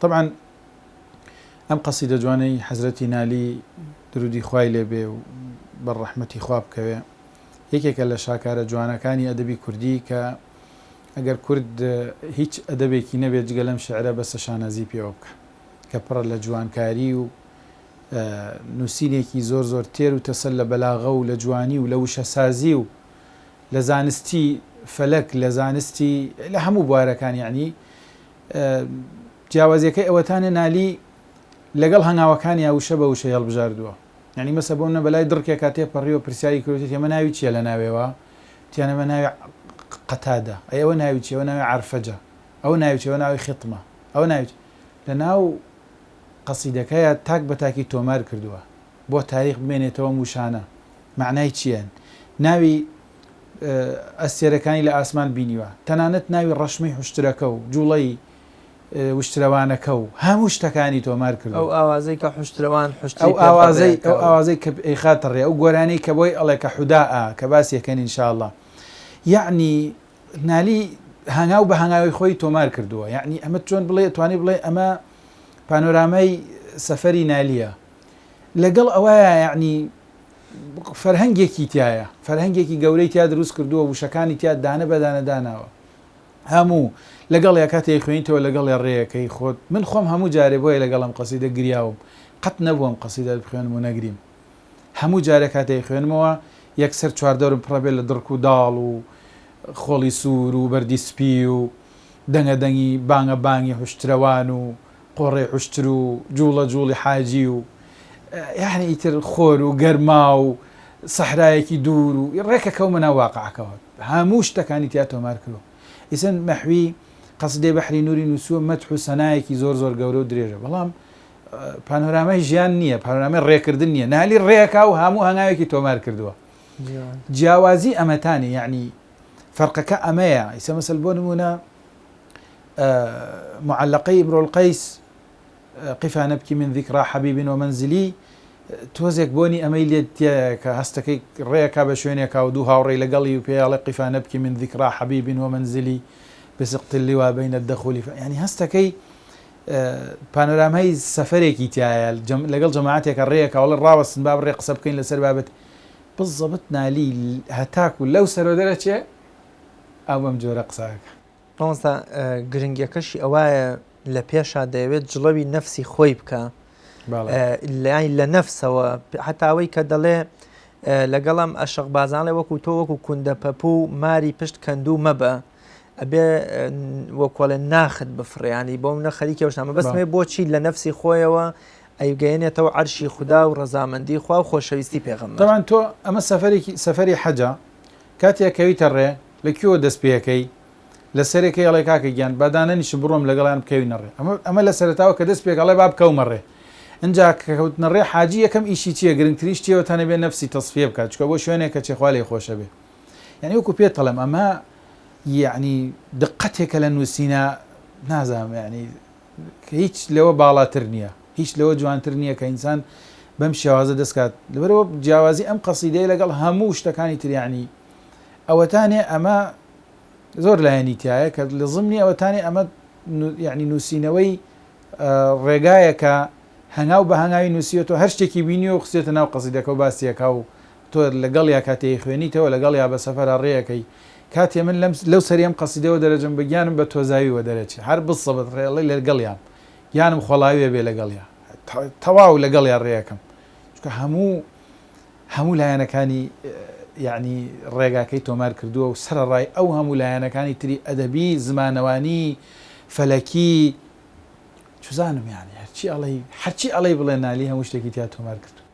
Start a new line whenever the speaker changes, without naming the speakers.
تەبعەن ئەم قەسیدە جوانەی حەزرەتی نالی درودی خوای لێ بێ و بەر ڕەحمەتی خوا بکەوێ یەکێکە لە شاکارە جوانەکانی ئەدەبی کوردی کە ئەگەر کورد هیچ ئەدەبێکی نەبێت جگە لەم شعرە بەسە شانازی پێوە بکا کە پڕە لە جوانکاری و نووسینێکی زۆر زۆر تێر و تەسەل لە بەلاغە و لە جوانی و لە وشەسازی و لە زانستی فەلەک لە زانستی لە هەموو بوارەکان یەعنی جیاوازیەکەی ئەوەتانە نالی لەگەڵ هەنگاوەکانیا وشە بە وشەی هەڵبژاردووە یعنی مەسە بۆ منە بەلای دڕکێکا تێپەڕیوە پرسیاری کردووە ئەمە ناوی چییە لە ناوێوە وتیان ئەمە ناوی قەتادە ئەی ئەوە ناوی چییە ئەوە ناوی عەرفەجە ئەوە ناوی چییە ئەوە ناوی خیتمە ئەوە ناوی لە ناو قەسیدەکەیا تاک بە تاکی تۆمار کردووە بۆ تاریخ بمێنێتەوە ئەم وشانە مەعنای چییەن ناوی ئەستێرەکانی لە ئاسمان بینیوە، تەنانەت ناوی ڕەشمەی حوشترەکە و جوڵەی وشترەوانەکە و هەموو شتەکانی تۆمار کردووە.
ئەو ئاوازەی کە حوشترەوان حوشتری
ئەو
پێ
ئاوازەی
تەڕێ
ئەو
ئەکا و.
ئاوازەی کە ئەیخاتە ڕێ، ئەو گۆرانیەی کە بۆی ئەڵێ کە حودا ئا، کە باسی ئەکەن ان شاء اللە. یەعنی نالی هەنگاو بە هەنگاوی خۆی تۆمار کردووە. یەعنی ئەمە چۆن بڵێ ئەتوانی بڵێ ئەمە پانۆرامای سەفەری نالیە. لەگەڵ ئەوەیا یەعنی فەرهەنگێکی تیایە، فەرهەنگێکی گەورەی تیا دروست کردووە، وشەکانی تیا دانە بە دانە داناوە. هەموو، لەگەڵیا کاتێ ئەیخوێنیتەوە لەگەڵیا ڕێیەکەی خۆت، من خۆم هەموو جارێ بۆیە لەگەڵ ئەم قەسیدە گریاوم، قەت نەبوو ئەم قەسیدە بخوێنم و نەگریم. هەموو جارێ کاتێ ئەیخوێنمەوە یەکسەر چواردەورم پڕەبێ لە دڕک و داڵ و خۆڵی سوور و بەردی سپی و دەنگە دەنگی بانگە بانگی حوشترەوان و قۆڕەی حوشتر و جووڵە جووڵی حاجی و یانی ئیتر خۆر و گەرما و سەحرایەکی دوور و ڕێکە کەومە ناو واقعەکەوە هەموو شتەکانی تیا تۆمار کردووە ئیسن مەحوی قەسیدەی بەحری نوری نووسووە مەدح و سەنایەکی زۆر زۆر گەورە و درێژە بەڵام پانۆرامای ژیان نییە پانۆرامای ڕێکردن نییە نالی ڕێکا و هەموو هەنگاوێکی تۆمار کردووە جیاوازی ئەمەتانی یعنی فەرقەکە ئەمەیە ئیسە مەسەل بۆ نمونە معلقەی امرؤ القیس قفا نبکی من ذکری حبیب و منزلی تۆزێک بۆنی ئەمەی لێ تیایە کە هەستەکەی ڕێکا بە شوێنێکا و دوو هاوڕێی لەگەڵی و پێیاڵێ قفا نبکی من ذکری حبیب و منزلی بسقط اللواء بین الدخول یعنی هەستەکەی پانۆرامای سەفەرێکی تایە لەگەڵ جەماعەتێکە ڕێیەکە وڵێ ڕاوەستن با بڕێ قسە بکەین لەسەر بابەت بزەبت نالی هەتاکو لەو سەرۆ دەرەچێ ئەو بەم جۆرە قسەکە.
مامۆستا گرنگیەکەشی ئەوایە لە پێشا دەیەوێت جڵەوی نەفسی خۆی بکە لای لە نەفسەوە هەتاوەی کە دەڵێ لەگەڵم ئەشق بازانڵێ وەکو تۆ وەکو کوندە پەپوو و ماری پشت کەندوو مەبە ئەبێ وەکۆڵێ ناخت بفڕیانی بۆ منە خەریکە شتامە بەسمێ بۆچی لە نەفسی خۆیەوە ئەیگەیەنێتەوە عەرشی خودا و ڕەزامەندی خوا و خۆشەویستی پێغەمبەر.
تەبعەن تۆ ئەمە سەفەرێکی سەفەری حەجە کاتێ ئەکەویتە ڕێ لە کوێوە دەست پێ ئەکەی لە سەرێکەی ئەڵێ کاکە گیان با دانەنیشم بڕۆم لەگەڵیان بکەوینە ڕێ ئەمە ئەمە لە سەرەتاوە کە دەست پێک ئەڵێ با بکەومە ڕێ ئینجا کە کەوتنە ڕێ حاجی یەکەم ئیشی چییە گرنگترین شتی ئەوە تەنە بێ نەفسی تەسفیە بکات چونکە بۆ شوێنێک کە چێ خوا لێی خۆشە بێ یعنی وەکو پێت ئەڵێم ئەمە یعنی دقەتێکە لە نووسینە نازانم یعنی هیچ لەوە باڵاتر نییە، هیچ لەوە جوانتر نییە کە ئینسان بەم شێوازە دەست کات، لەبەرئەوە جیاوازی ئەم قەسیدەیە لەگەڵ هەموو شتەکانی تر یەعنی ئەوەتانێ ئەمە زۆر لایەنی تایە کە لە زمنی ئەوەتانێ ئەمە یەعنی نووسینەوەی ڕێگایەکە هەنگاو بە هەنگاوی نووسیوەتەوە هەر شتێکی بینیوە و خستێتە ناو قەسیدەکە و باسیەکە و تۆ لەگەڵیا کاتێ ئەیخوێنیتەوە لەگەڵیا بە سەفەرا ڕێیەکەی کاتێ من لەم لەو سەری ئەم قەسیدەوە دەرەجم بە گیانم بە تۆزاویوە دەرەچێ هەر بسەبت ڕێڵی لەگەڵیام گیانم خۆڵاویە بێ لەگەڵیا تەواو لەگەڵیا ڕێیەکەم چونکە هەموو هەموو لایەنەکانی یعنی ڕێگاکەی تۆمار کردووە و سەرەڕای ئەو هەموو لایەنەکانی تری ئەدەبی زمانەوانی فەلەکی چزانم یعنی هەرچی ئەڵێی هەرچی ئەڵێی بڵێ نالی هەموو شتێکی تیا تۆمار کردووە.